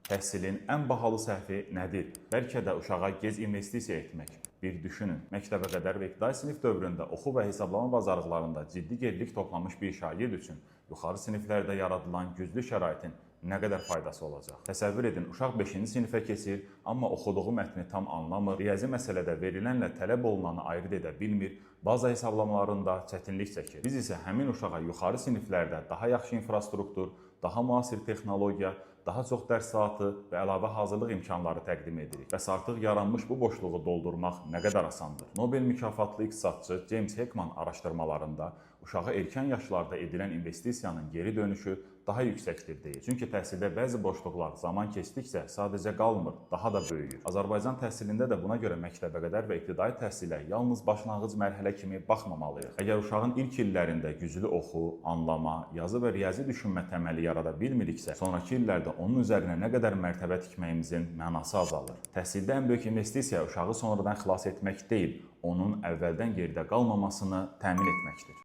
Təhsilin ən bahalı səhvi nədir? Bəlkə də uşağa gec investisiya etmək. Bir düşünün, məktəbə qədər və ibtidai sinif dövründə oxu və hesablama bacarıqlarında ciddi gerilik toplamış bir şagird üçün yuxarı siniflərdə yaradılan güclü şəraitin nə qədər faydası olacaq? Təsəvvür edin, uşaq 5-ci sinifə keçir, amma oxuduğu mətni tam anlamır, riyazi məsələdə verilənlə tələb olunanı ayırd edə bilmir, baza hesablamalarında çətinlik çəkir. Biz isə həmin uşağa yuxarı siniflərdə daha yaxşı infrastruktur, daha müasir texnologiya, daha çox dərs saatı və əlavə hazırlıq imkanları təqdim edirik. Bəs artıq yaranmış bu boşluğu doldurmaq nə qədər asandır? Nobel mükafatlı iqtisadçı James Heckman araşdırmalarında uşağa erkən yaşlarda edilən investisiyanın geri dönüşü daha yüksəkdir deyir. Çünki təhsildə bəzi boşluqlar zaman keçdikcə sadəcə qalmır, daha da böyüyür. Azərbaycan təhsilində də buna görə məktəbə qədər və ibtidai təhsilə yalnız başlanğıc mərhələ kimi baxmamalıyıq. Əgər uşağın ilk illərində güclü oxu, anlama, yazı və riyazi düşünmə təməli yarada bilmiriksə, sonrakı illərdə onun üzərinə nə qədər mərtəbə tikməyimizin mənası azalır. Təhsildə ən böyük investisiya uşağı sonradan xilas etmək deyil, onun əvvəldən geridə qalmamasını təmin etməkdir.